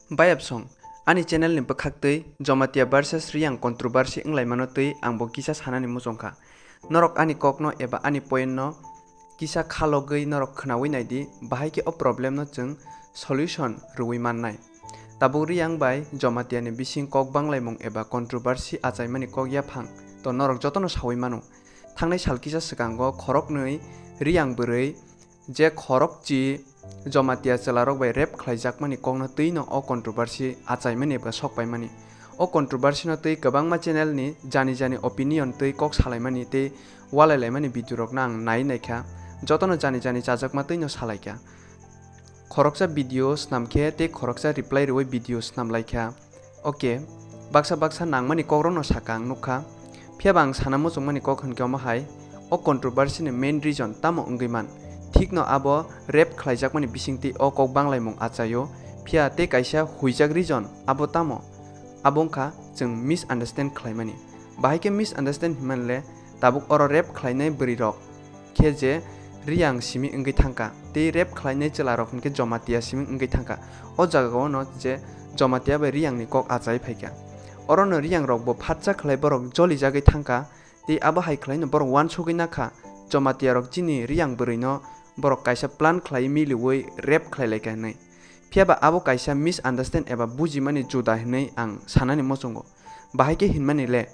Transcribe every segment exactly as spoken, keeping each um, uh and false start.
Bayapsong, ani channel ni bwkhaktwi Jamatia versus Reang controversy wnglaimano twi ang bo kisa sanani muchungkha. Norok ani kokno eba ani point no kisa khalogwi norok khwnawi naidi, bahai khe o problem no chwng solution rwui mannai. Tabuk Reang bai Jamatia ni bising kok banglaimung eba controversy achaimani kok yaphang to norok jotono sawi mano. Thangnai sal kisa swkango khoroknwi Reang bwrwi je khorokchi Jamatia chwlarok bai rape khlaijakmani kokno twino o controversy achaimani eba sokpaimani. O controversy no twi kwbangma channel ni jani jani opinion twi kok salaimani tei walailaimani video rokno ang nai naikha. Jotono jani jani chajakma twino salaikha. Khoroksa video snam khe tei khoroksa reply rwui video snam laikha. Ok, baksa baksa nangmani kokrokno saka ang nukha. Phiyaba ang sana muchungmani kok hwnkhe omo hai, o controversy ni main reason tamo wngwi man? Thikno abo rape khlaijakmani bisingtwi o kok banglaimung achaio, phiya tei kaisa huijak reason abo tamo? Abo wngkha chwng misunderstand khlaimani. Bahai khe misunderstand hinmani le tabuk oro rape khlainai bwrwirok khe je Reang simi wngwi thangkha, tei rape khlainai chwlarok hinkhe Jamatia simi wngwi thangkha. O jagao no je Jamatia bai Reang ni kok achai phaikha. Orono Reang rok bo phatsa khlai borok jolijagwi thangkha, tei abo hai khlaino borok uansugwi nakha, Jamatia rok chini Reang bwrwino borok kaisa plan khlai miliui rape khlai laikha hinwi. Phiyaba abo kaisa misunderstand eba bujimani juda hinwi ang sanani muchungo. Bahai khe hinmani le,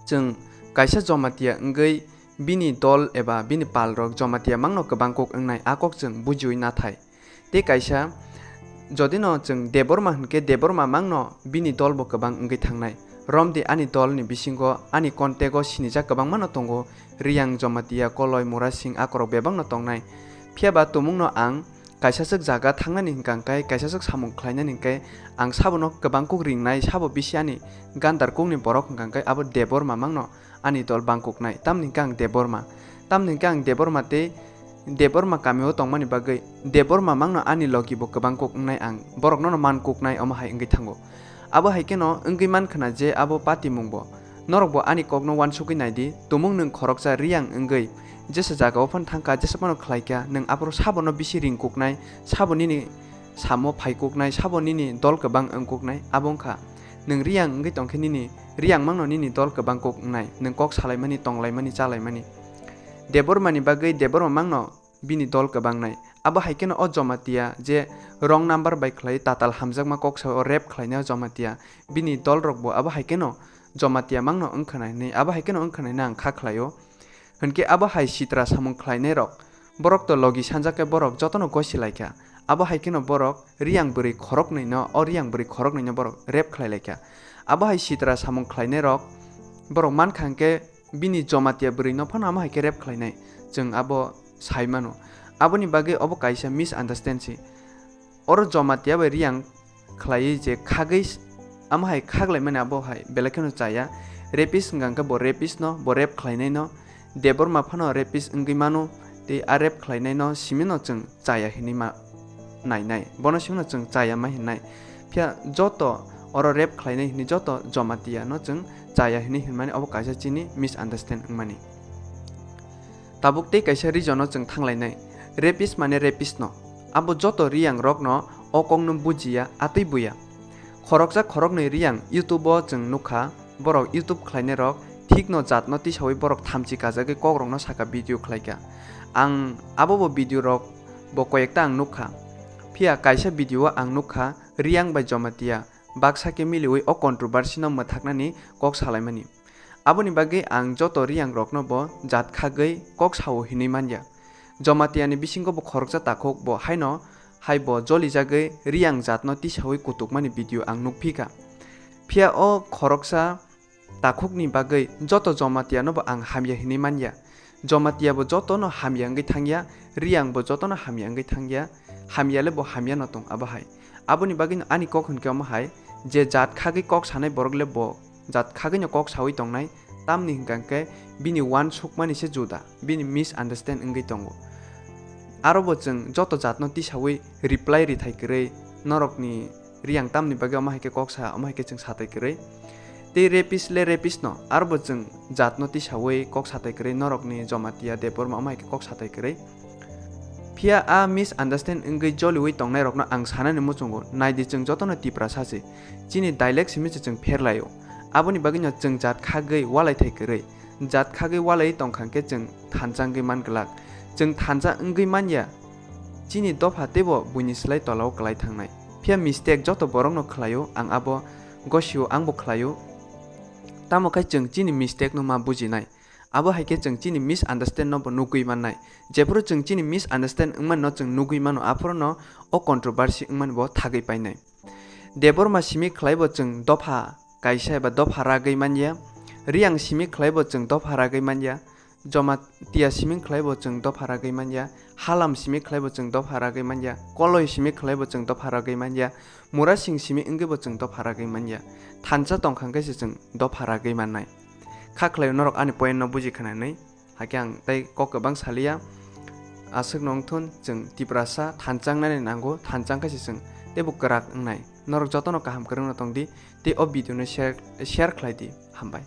chwng kaisa Jamatia wngwi bini dol eba bini palrok Jamatia mangno kwbang kok wngnai, a kok chwng bujiui nathai. Tei kaisa, jodino chwng Debbarma hinkhe Debbarma mangno bini dol bo kwbang wngwi thangnai. Romdi ani dol ni bisingo ani contact o sinijak kwbangma no tongo, Reang, Jamatia, Koloi, Murasing, akorok bebak no tongnai. Phiyaba tumungno ang kaisaswk jaga thangnani hwnkha hwnkhe, kaisaswk samung khlainani hwnkhe, ang sabono kwbang kuk ringnai, sabo bisi ani gandar kukni borok hwnkha hwnkhe abo Debbarma mangno ani dol bangkuknai. Tamni hwnkhe ang Debbarma, tamni hwnkhe ang Debbarma tei Debbarma kamio tongmani bagwi Debbarma mangno ani logi bo kwbang kuk wngnai, ang borokno no man kuknai, omo hai wngwi thango. Abo hai kheno wngwi man khna je abo patimung bo. Norok bo ani kokno uansugwi naidi, tumung nwng khoroksa Reang wngwi jesa jagao phano thangkha, jesa phano khlaikha, nwng aphuru sabono bisi ring kuknai, sabo nini samo phai kuknai, sabo nini dol kwbang wng kuknai, abo wngkha nwng Reang wngwi tongkhe nini Reang mangno nini dol kwbang kuk wngnai, nwng kok salaimani, tonglaimani, chalaimani. Debbarmani bagwi Debbarma mangno bini dol kwbangnai. Abo hai kheno o Jamatia je wrong number bai khlai tatal hamjakma kok sao rape khlainai o Jamatia, bini dol rok bo abo hai kheno Jamatia mangno wngkha nai hinwi, abo hai kheno wngkha nai hinwi ang kha khlaio. Hinkhe abo hai sitra samung khlainai rok, borok to logi sanjak khe borok jotono gosi laikha. Abo hai kheno borok Reang bwrwi khoroknwi no, o Reang bwrwi khoroknwi no borok rape khlai laikha. Abo hai sitra samung khlainai rok, borok mankha hinkhe bini Jamatia bwrwi no phano amo hai khe rape khlainai, chwng abo sai mano. Aboni bagwi obo kaisa misunderstand si. Oro Jamatia bai Reang khlaiwi je khagwi s-, amo hai khaklaimani abo hai belai kheno chaya. Rapist hwnkha hwnkhe bo rapist no, bo rape khlainai no, Debbarma phano rapist wngwi mano, tei a rape khlainai no simi no chwng chaya hinwi ma nainai, bono simi no chwng chaya ma hinnai. Phiya joto oro rape khlainai hinwi joto Jamatia no chwng chaya hinwi hinmani obo kaisa chini misunderstand wngmani. Tabuk tei kaisa reason no chwng thanglainai, rapist mane rapist no, abo joto Reang rok no o kok no bujiya, atwi buya. Khoroksa khoroknwi Reang YouTube o chwng nukha, borok YouTube khlainai rok thik no jat no tisawi borok thamchi kajagwi kok rok no saka video khlaikha. Ang abo bo video rok bo koyekta ang nukha. Phiya kaisa video o ang nukha Reang bai Jamatia baksa khe miliwi o controversy no mwthaknani kok salaimani. Aboni bagwi ang joto Reang rok no bo jat khagwi kok sao hinwi manya. Jamatia ni bisingo bo khoroksa takhuk bo haino hai bo jolijagwi Reang jat no tisawi kutukmani video ang nukphikha. Phiya o khoroksa takhukni bagwi joto Jamatia no bo ang hamya hinwi manya. Jamatia bo joto no hamya wngwi thangya, Reang bo joto no hamya wngwi thangya, hamya le bo hamya no tong abo hai. Aboni bagwi no ani kok hwnkhe omo hai, je jat khagwi kok sanai borok le bo jat khagwi no kok sawi tongnai, tamni hwnkha hwnkhe bini uansukmani se juda, bini misunderstand wngwi tongo. Aro bo chwng joto jat no tisawi reply rithai kwrwi norokni Reang tamni bagwi omo hai khe kok sa, omo hai khe chwng satai kwrwi. Tei rapist le rapist no, aro bo chwng jat no tisawi kok satai kwrwi, norokni Jamatia, Debbarma omo hai khe kok satai kwrwi. Phiya a misunderstand wngwi joliwi tongnairokno ang sanani muchungo, naidi chwng jotono Tiprasa se, chini dialect simi se chwng pherlaio. Aboni bagwino chwng jat khagwi walaithai kwrwi, jat khagwi walaiwi tongkha khe chwng thansa wngwi man glak. Chwng thansa wngwi manya, chini dopha teibo buini slai tolao kwlai thangnai. Phiya mistake joto borokno khlaio, ang abo gosio angbo khlaio. Tamo khe chwng chini mistake no ma bujinai. Abo hai khe chwng chini misunderstand no bo nugwi mannai. Jephuru chwng chini misunderstand wngmani no chwng nugwi mano, aphuru no o controversy wngmani bo thagwi painai. Debbarma simi khlai bo chwng dopha kaisa eba dopha ragwi manya. Riyang simi khlai bo chwng dopha ragwi manya. Jamatia simi khlai bo chwng dopha ragwi manya. Halam simi khlai bo chwng dopha ragwi manya. Koloi simi khlai bo chwng dopha ragwi manya. Murasing simi wngwi bo chwng dopha ragwi manya. Thansa tongkha khe se chwng dopha ragwi mannai. Kha khlai norok ani point no buji khna hinwi. Hakhe ang tei kok kwbang saliya. Aswk no wngthun chwng Tiprasa thansa wngnani nango, thansa wngkha se chwng teibo kwrak wngnai. Norok jotono kaham kwrwngno tongdi tei o video no share, share khlai di. Hambai.